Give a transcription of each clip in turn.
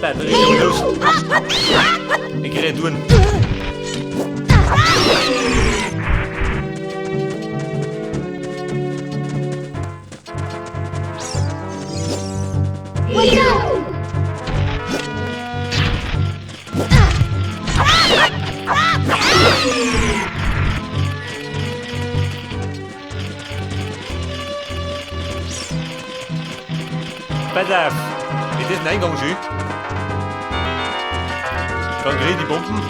Da, da geht schon los. Ich kriege tun. What's up? Pass auf. Ist das ein Eingang schön? Dann kriege ich die Bomben.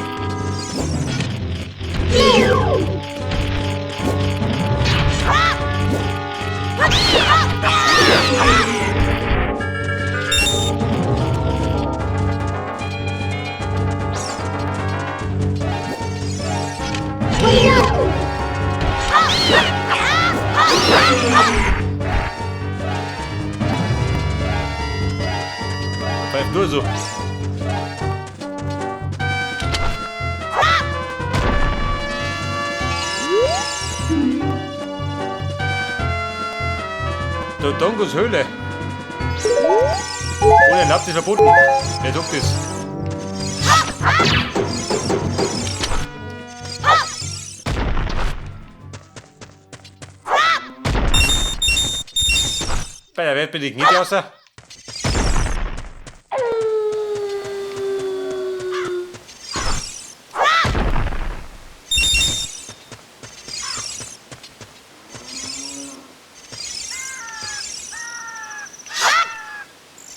Pfeift nur so. Dodongos Höhle. Ohne Erlaubnis verboten. Wer sagt das? Bei der Welt bin ich nicht außer.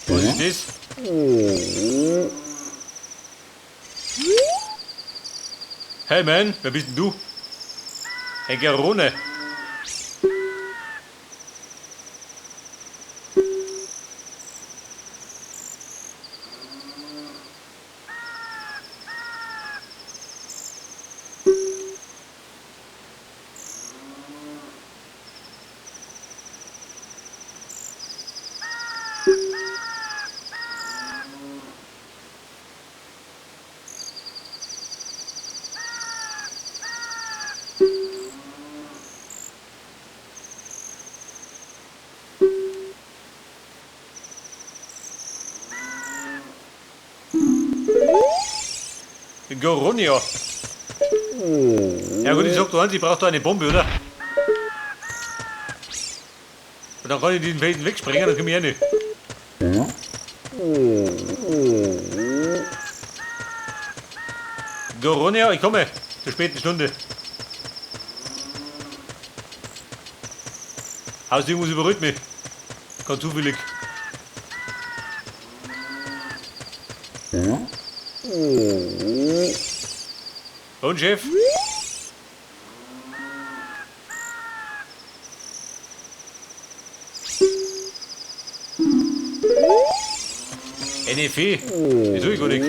Was ist das? Hey man, wer bist denn du? Ein Gerone. Goronia. Ja gut, ich sag dir eins, ich brauche da eine Bombe, oder? Und dann kann ich den Felsen wegsprengen, dann komme ich rein. Goronia, ich komme. Zur späten Stunde. Haus, irgendwas überrollt mich. Ganz zufällig. Und Chef? Eine Fee? Wieso ich gar nicht?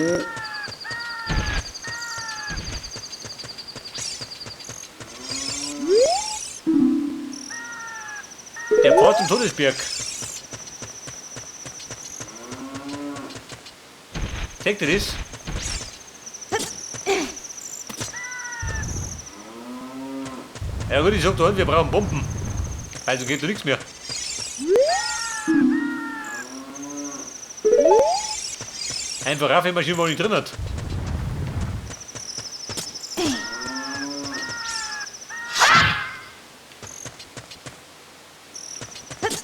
Der Pfad zum Todesberg. Zeigt dir das? Ja gut, ich sag dir, wir brauchen Bomben. Also geht da nichts mehr. Einfach rauf, wenn man schon mal nicht drin hat.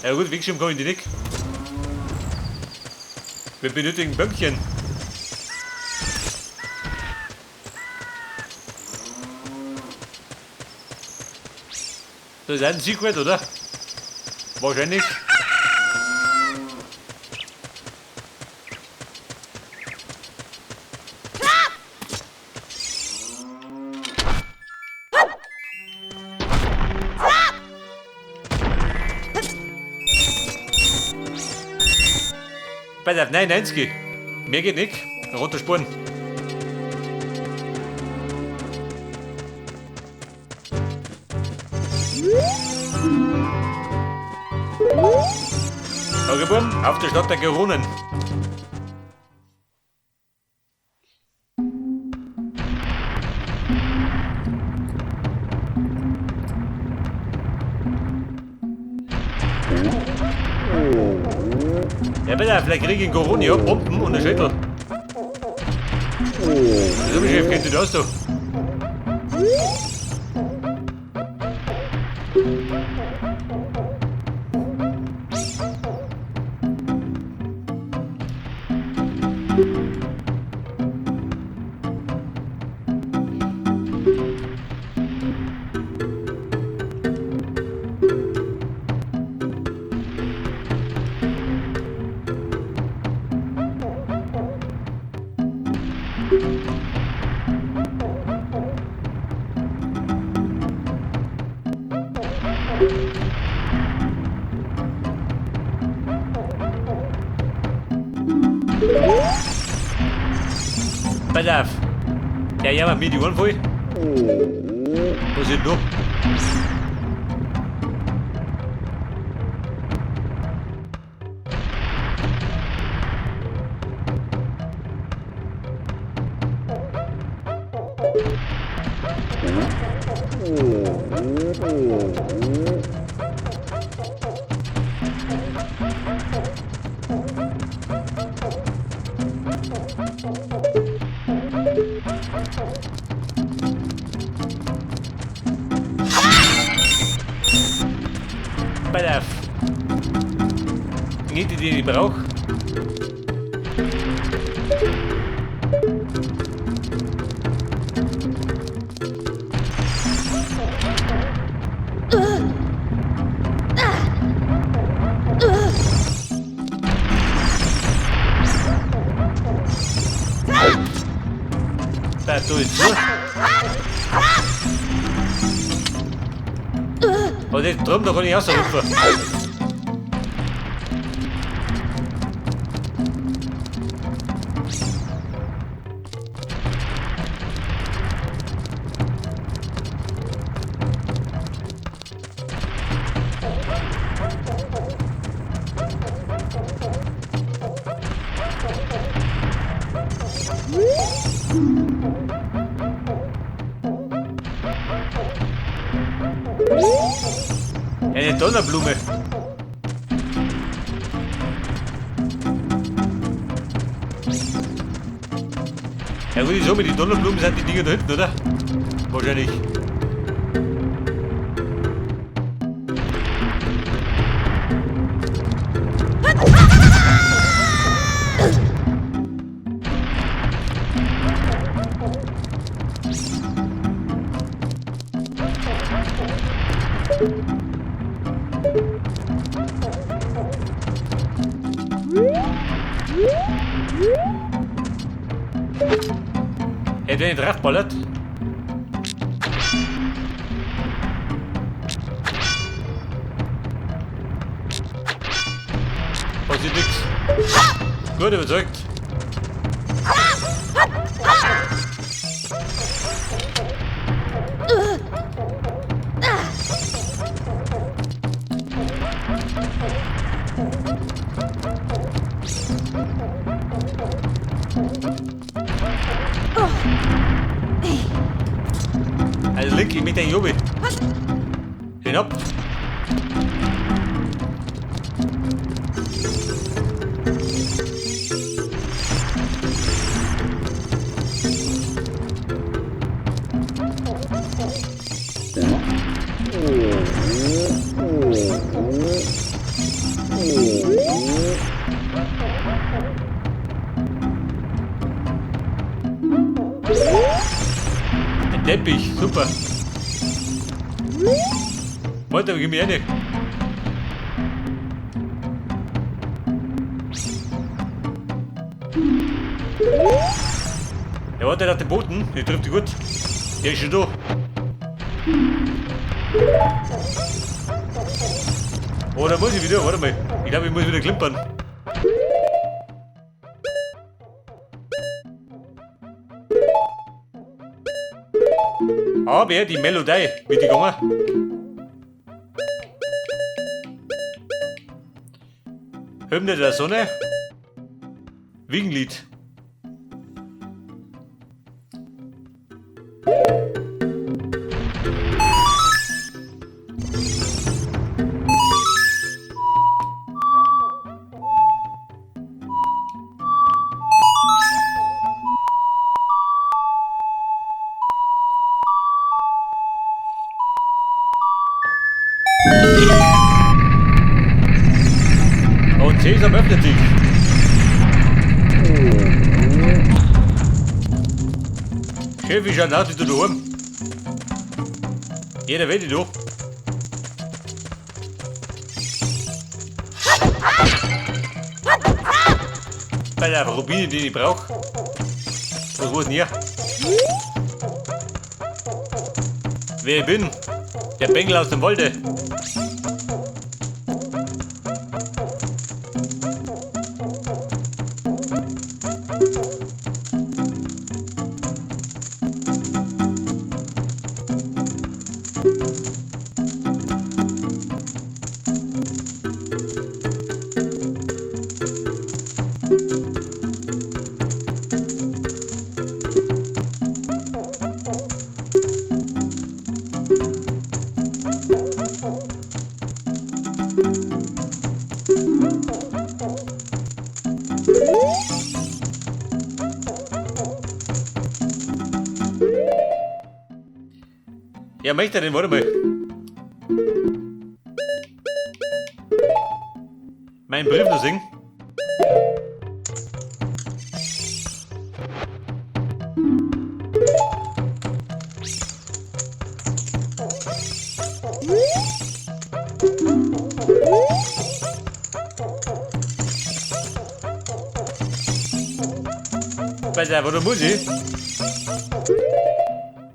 Ja gut, wegschirm kann ich die nicht. Wir benötigen Böckchen. Das ist ein Secret, oder? Wahrscheinlich. Pass auf, 99. Mehr geht nicht. Rote Spuren. Okay, Buben, auf der Stadt der Geronen. Ja, bitte, vielleicht kriege ich einen Goroni, ja, Bomben und einen Schädel. So, Chef, kennt ihr das doch? Pass auf. Ja, ja, mir die Ohren voll. Was ist denn da? Pass auf. Nicht die, die ich brauche. Da, da ist zu. Aber das drum, da kann ich raushüpfen. Eine Donnerblume. Ja gut, ich sag mal, die Donnerblumen sind die Dinger da hinten, oder? Wahrscheinlich. Hätte den draufballert. Passiert nix. Gut, überzeugt. Also Link, ich mit den Jobi. Hinab. Ein Teppich, super. Warte, gib mir eine. Ja, warte auf den Boten, die trifft die gut. Der ist schon da. Oh, da muss ich wieder, warte mal. Ich glaube, ich muss wieder klimpern. Aber die Melodie, wie die gegangen. Hymne der Sonne. Wiegenlied. ich. Chef, wie schaut aus, wie du daheim? Jeder will dich doch. Bei der Rubine, die ich brauche. Was war denn hier? Wer ich bin? Der Bengel aus dem Walde. Ja, möchte denn, warte mal. Meinen Brief noch singen. Bei der, wo muss ich?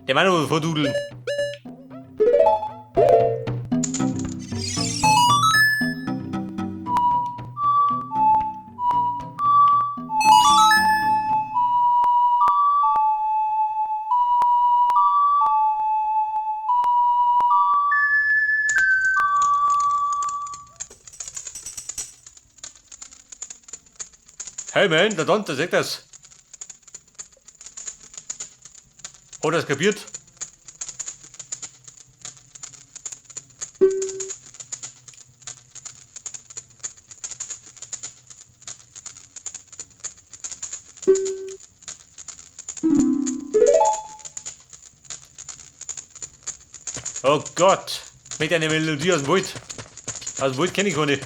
Der Mann muss vordudeln. Hey man, der Dante sagt das. Hat er's kapiert? Oh Gott, mit einer Melodie aus dem Wald. Aus dem Wald kenne ich keine.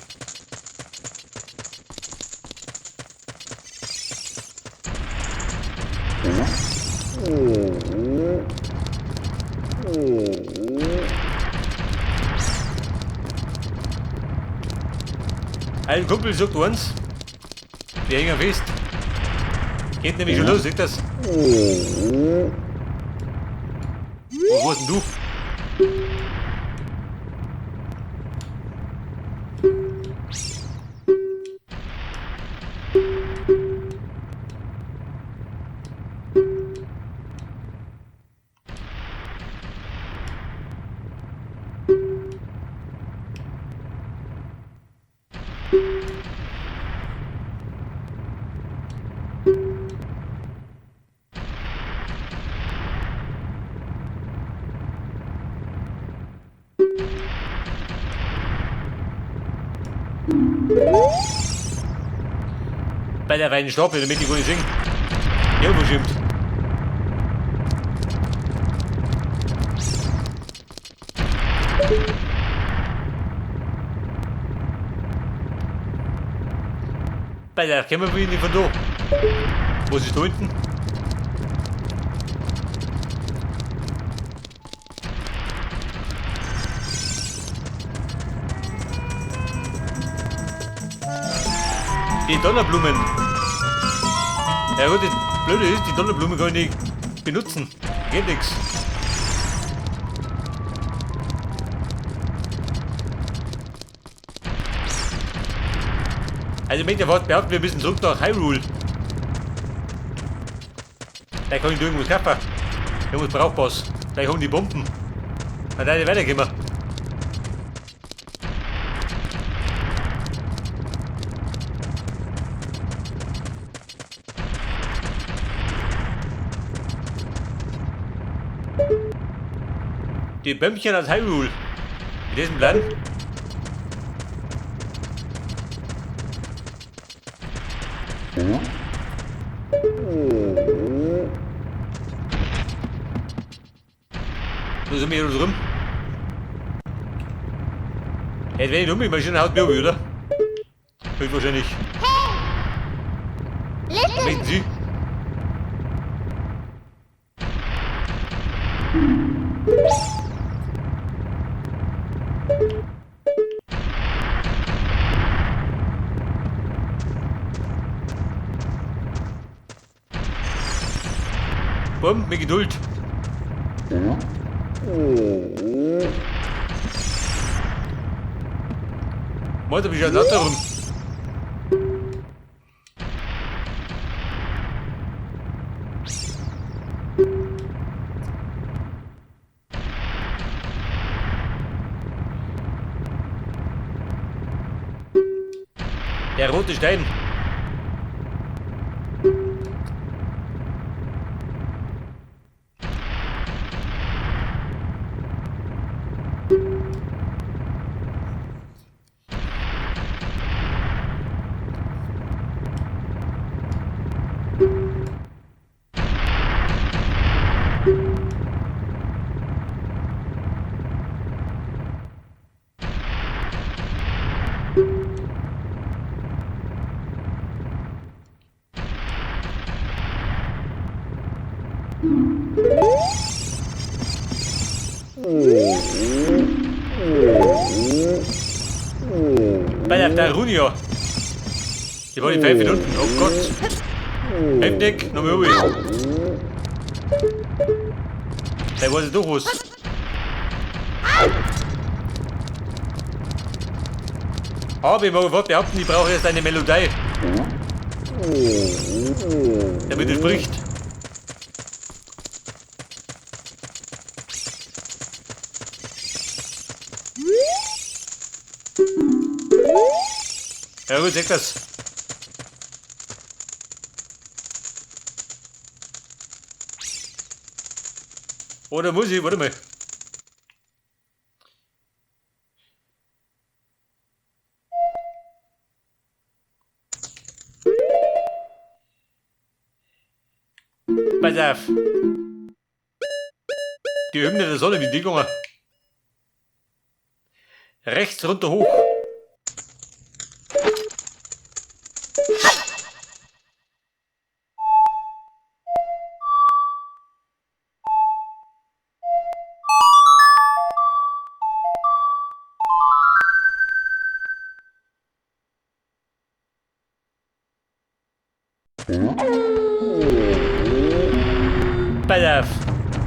Ein Kumpel sagt uns, wir hängen fest. Geht nämlich schon los, sagt das. Wo warst denn du? Bei der Weinen Stapel, damit ich gar nicht singen. Ja, bestimmt. Bei der kommen wir nicht von da. Was ist da hinten? Die Donnerblumen. Ja gut, das Blöde ist, die Donnerblume kann ich nicht benutzen. Geht nix. Also ich möchte fast behaupten, wir müssen zurück nach Hyrule. Da kann ich irgendwas kaufen. Irgendwas Brauchbares. Vielleicht haben die Bomben. Dann da weiterkommen. Die Bömmchen aus Hyrule. In diesem Plan. Wo sind wir hier drin? Hey, wenn ich um mich, Maschine haut mir um, oder? Höchstwahrscheinlich. Hey! Möchten Sie? Bumm, mit Geduld. Warte, bin ich ja lauter rum. Der rote Stein. Bei der Darunia. Die war die 5 Minuten. Oh Gott. Heftig, noch mal ruhig. Da weiß ich doch was. Aber ich mag behaupten, ich brauche jetzt eine Melodie. Damit er spricht. Ja gut, sag das. Oder muss ich? Warte mal. Pass auf. Die Hymne der Sonne, wie die gegangen? Rechts runter hoch. Pass auf.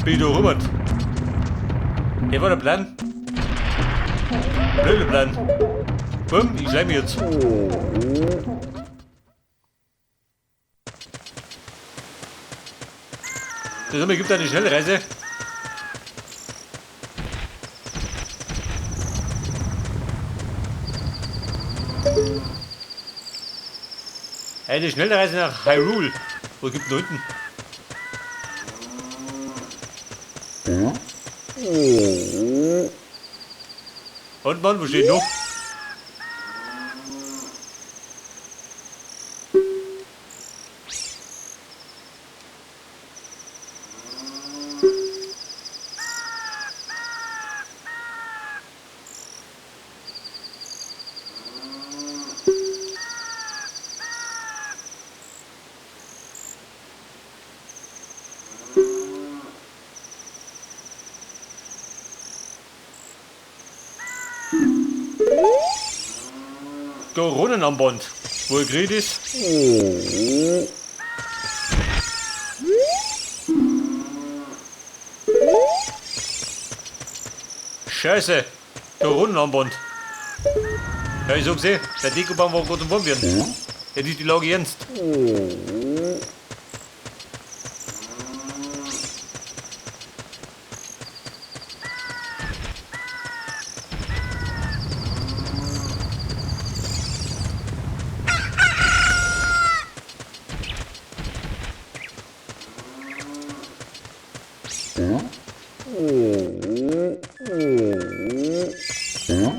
Bin ich da rüber? Der war der Plan. Blöder Plan. Bumm, ich schleim mich jetzt. Das gibt eine Schnellreise. Eine Schnellreise nach Hyrule. Wo gibt es da unten? Und Mann, wo steht noch? Koronenarmband. Wo gekriegt ist? Scheiße. Koronenarmband. Ja, ich so gesehen. Der Dekobaum war gerade umworben werden. Jetzt ist die Lage ernst.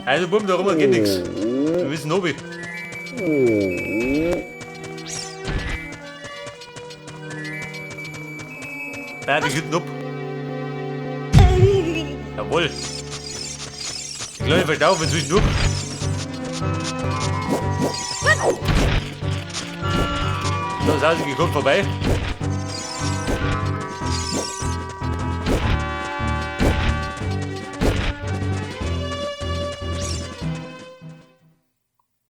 Also Bumm, da rum geht nichts. Wir müssen oben. Ja, die hinten ab. Jawohl. Die kleine Verstaufen zwischendurch. Da sind sie gekommen vorbei.